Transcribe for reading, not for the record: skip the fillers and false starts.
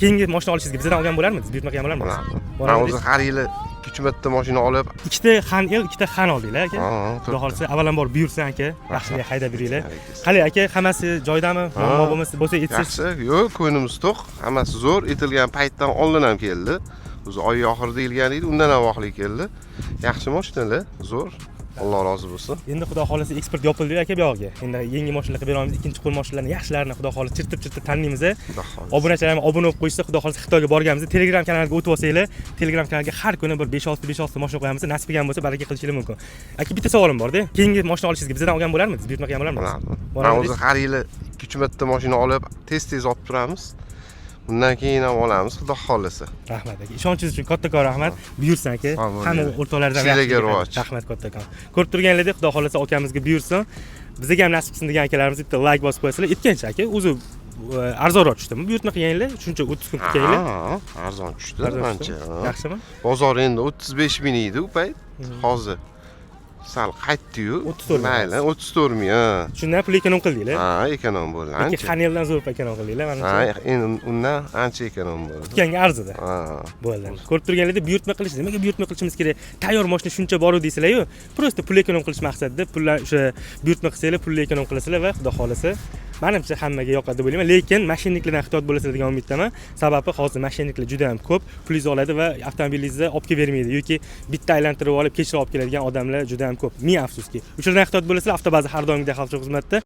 Keyingi moshina olishingizga bizdan olgan bo'larmidingiz, buyurtma qilgan bo'larmidingiz? Bo'lardi. Man o'zi har yili 2-3 marta mashina olib, Ikkita Xan L, ikkita Xan oldinglar, aka. Ha, Xudo xohlasa, avvalambor buyursin, aka, yaxshilik haydab yuringlar. Harakasi. Qalay, aka, hammasi joyidami? Muammo bo'lmasa bo'lsa aytsangiz. Yaxshi, yo'q, ko'nglimiz to'q, hammasi zo'r. Aytilgan paytdan oldin ham keldi. O'zi oy oxirida deyilgan edi, undan ham vaqtli keldi. Yaxshi mashinalar, zo'r. Alloh rozi bo'lsin. Endi Xudo xohlasa, eksport yopildi, aka, bu yog'iga. Endi yangi mashinalar qilib bera olamiz, ikkinchi qo'l mashinalarni yaxshilarini, Xudo xohlasa, chertib chertib tanlaymiz. Xudo xohlasa. Obunachilar ham obuna bo'lib qo'yishsa, Xudo xohlasa, Xitoyga borganimizda Telegram kanaliga o'tib olsanglar, Telegram kanaliga har kuni bir 5-6, 5-6 mashina qo'yamiz. Nasib qilgan bo'lsa, baraka qilishinglar mumkin. Aka, bitta savolim borda. Keyingi mashina olishingizga bizdan olgan bo'larmidingiz, buyurtma qilgan bo'larmidingiz? Bo'lardi. Man o'zi har yili 2-3 marta mashina olib, tez-tez olib turamiz. Undan keyin ham olamiz, Xudo xohlasa. Rahmat, aka, ishonchingiz uchun kattakon rahmat. Buyursin, aka. Sog' bo'ling. Hamma o'rtoqlardan Ishinglarga yaxshilik. Rivoj. Rahmat kattakon. Ko'rib turganlaridek, Xudo xohlasa, akamizga buyursin, bizga ham nasib qilsin degan akalarimiz bitta layk bosib qo'yasizlar. Aytgancha, aka, o'zi arzonroq tushdimi buyurtma qilganinglar, shuncha 30 kun kutganinglar? Ha, arzon tushdi Arzon ancha. tushdimi? Ha. Yaxshimi? Bozor endi 35 ming edi u payt. Hozir sal qaytdi-yu. 34 ming. Mayli, 34 ming, ha. Shundan pul эконом qildinglar? Ha, эконом bo'ldi Lekin ancha. Xaneldan zo'r эконом qildinglar, manimcha. Ha, endi undan ancha эконом bo'ldi. Kutganga arzidi. Ha. Bo'ldi. Ko'rib turganlarda, buyurtma qilish, nimaga buyurtma qilishimiz kerak, tayyor moshina shuncha boru deysizlar-yu, просто pul эконом qilish maqsadida pullar o'sha buyurtma qilsanglar, pulni эконом qilasizlar va Xudo xohlasa, manimcha, hammaga yoqadi deb o'ylayman. Lekin мошенник lardan ehtiyot bo'lasizlar degan umiddaman. Sababi hozir мошенник lar juda ham ko'p, pulingizni oladi va avtomobilingizni olib kelib bermaydi yoki bitta aylantirib olib, kechroq olib keladigan odamlar juda ham ko'p, ming afsuski. O'shalardan ehtiyot bo'lasizlar. Avtobaza har doimgidek xavfsizlik xizmatda.